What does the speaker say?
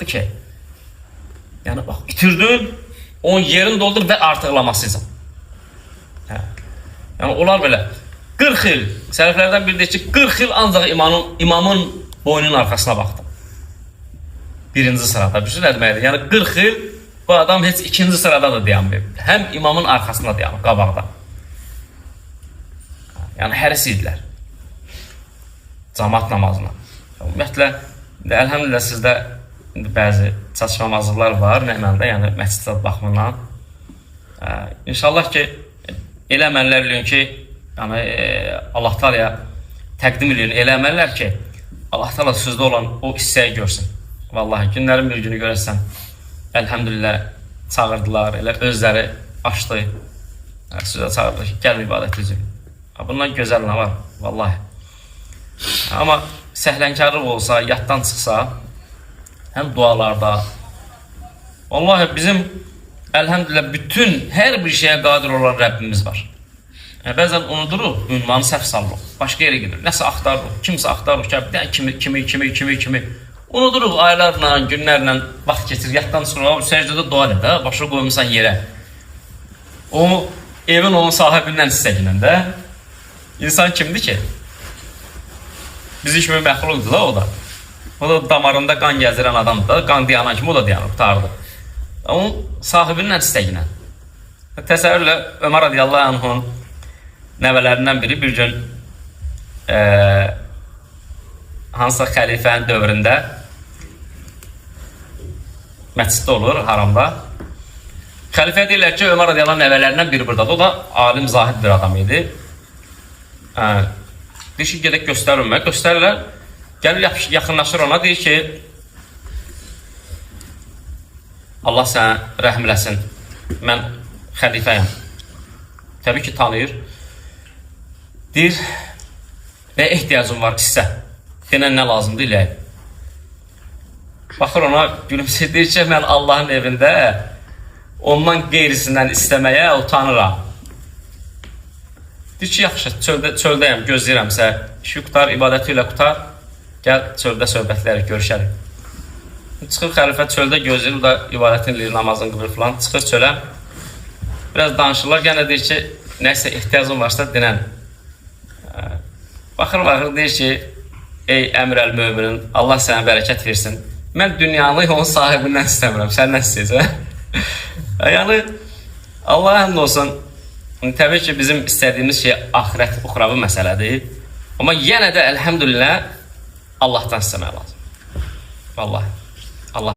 Ki, yəni bax, itirdin, onun yerini doldur və artıqlamasıyla. Hə. Yəni onlar belə 40 il, sələflərdən biri deyir ki, 40 il ancaq imamın boynunun arxasına baxdım. Birinci sırada, düşün nə deməkdir? Yəni 40 il bu adam heç ikinci sırada da dayanmayıb. Həm imamın arxasında dayanıb, qabaqda. Yəni həris idilər. Camaat namazına. Ümumiyyətlə, indi əlhəmdülillah sizdə indi bəzi çatışmamazlıqlar var nə mənada, yəni məscid baxımından. İnşallah ki, elə əməllər eləyin ki, yəni Allah Taalaya təqdim eləyin elə əməllər ki, Allah Taala sizdə olan o hissəyi görsün. Vallahi günlərin bir günü görəsən, əlhəmdülillah çağırdılar, elə özləri açdı. Sizə çağırdılar ki, gəl ibadət edin. Bundan gözəl nə var? Vallahi. Amma səhlənkarlıq olsa, yaddan çıxsa, həm dualarda, vallahi bizim əlhəmdülillah bütün hər bir şeyə qadir olan Rəbbimiz var. Yəni, bəzən unuduruq, ünvanı səhv salırıq. Başqa yerə gedirik. Nəsə axtarırıq, kimsə axtarırıq ki, bir dənə kimi, kimi, kimi, kimi, kimi. Unuduruq aylarla, günlərlə vaxt keçir, yaddan çıxır, səcdədə dua elə də, başını qoymusan yerə. O evin onun sahibindən istəginən də. İnsan kimdir ki? Bizi kimi məxluqdur da o da. O da damarında qan gəzdirən adamdır da, qan dayanan kimi o da dayanır, qurtardı. Onun sahibindən istəginən. Təsəvvürlə Ömər radiyallahu anhun nəvələrindən biri bir gün hansısa xəlifənin dövründə məsciddə olur, haramda. Xəlifə deyirlər ki, Ömər radiyallahu anh nəvələrindən biri buradadır. O da alim, zahid bir adam idi. Deyir ki, gedək göstərir mənə. Göstərirlər. Gəlir, yaxınlaşır ona, deyir ki, Allah sənə rəhm eləsin. Mən xəlifəyəm. Təbii ki, tanıyır. Deyir, nə ehtiyacın var hissə? Denən nə lazımdır eləyək. Baxır ona, gülümsəyir, deyir ki, mən Allahın evində ondan qeyrisindən istəməyə utanıram. Deyir ki, yaxşı, çöldəyəm, gözləyirəmsə, işi qutar, ibadəti ilə qutar, gəl çöldə söhbətlərik, görüşərik. Çıxır xəlifə çöldə gözləyir, o da ibadətini eləyir, namazını qılır filan, çıxır çölə. Biraz danışırlar, yenə deyir ki, nəsə ehtiyacın varsa dinən. Baxır, baxır, deyir ki, ey əmir əl möminin, Allah sənə bərəkət versin. Mən dünyanı onun sahibindən istəmirəm, səndən istəyəcəm. Yəni, Allaha həmd olsun, təbii ki, bizim istədiyimiz şey axirət, uxravi məsələdir. Amma yenə də əlhəmdülillah Allahdan istəmək lazım. Vallahi.